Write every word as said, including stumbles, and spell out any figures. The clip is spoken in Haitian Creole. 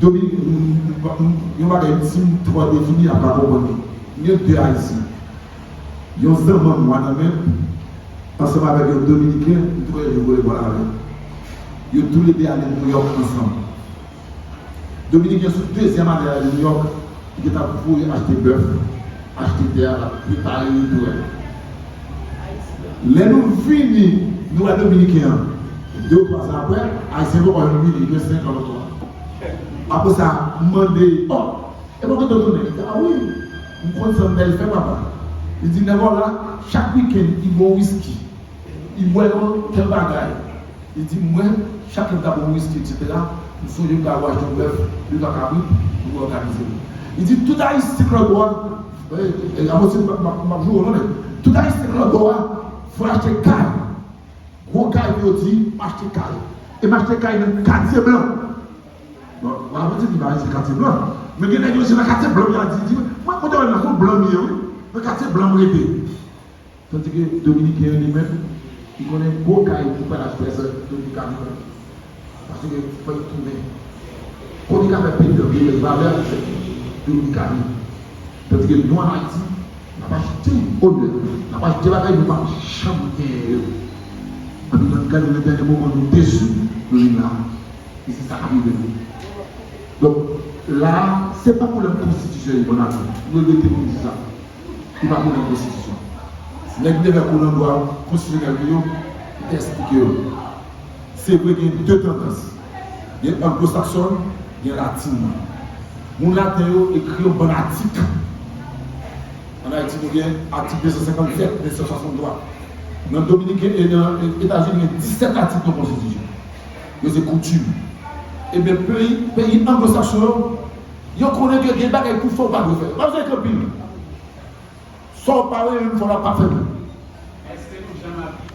Dominik, yon bagay, si m twò defini, ap pa konprann li. M gen de Ayisyen. Yon zanmanm Wanament, ansanm avèk yon Dominiken, m twò renmen voye bòl avè l. Yo toulede ale Nouyòk ansanm. Dominiken sou dezyèm ane al Nouyòk, li gentan voye achte bèf, achte tè a, l ap prepare yo pou wè. Lè nou vini, nou wè Dominiken an. De ou twa zan apre, Ayisyen poko janm vini, gen senk an, twa. Apre sa, m mande, "Oh, e bò kote w tounen?" Li di, "Ah wi, m konn sa m bèl fè, papa." Li di, "Nèg la, chak wikenn, li bwè wiski. Li bwè yon tèl bagay." Li di, "Mwen, chak lè m ta bwè yon wiski, etsetera, m sonje m ta achte yon bèf, de twa kabrit, pou m òganize m." Li di, "Tout Ayisyen Claude Bois, eh, eh, Amosi, m ap, m ap, m ap joure w, non, men tout Ayisyen Claude Bois, fò achte kay. Gwo kay pou yo di, m achte kay. E m achte kay nan Katye Blan." Bon, m ap di li pa rete Katye Blan. Men gen nèg yo se nan Katye Blan, y a di, di, "Mwen, mwen te wè nan fon blan m ye, wi. Nan Katye Blan m rete." Tandike Dominiken an li menm, li konnen gwo kay pou pral achte a se Dominikani. Paske fò l tounen. Kote ka fè peyi an gen valè avèk Dominikani. Tandike nou an Ayiti, n ap achte onè, n ap achte bagay nou pa janm genyen yo. Epi lè n gade nan dènye moman nou desi, nou vin la. E se sa k ap rive nou. Donk, la a, se pa pwoblèm konstitisyon yo, bòn avi. Nou rete pou nou di sa. Li pa pwoblèm konstitisyon. Nèg ki te fè kou nan dwa konstitisyonèl li yo, te esplike yo. Se vre gen de tandans. Gen anglo-sakson, gen latin. Moun laten yo ekri yon bann atik. Ann Ayiti, nou gen atik de san senkannsèt, de san swasanntwa. Nan Dominiken e nan Etazini, gen disèt atik nan konstitisyon. Yo se koutim. Ebyen, peyi, peyi anglo-sakson yo, yo konnen ke gen bagay pou fè ou pa dwe fè. Pa bezwen ekri anpil. Sa w pa renmen fè w la, pa fè l.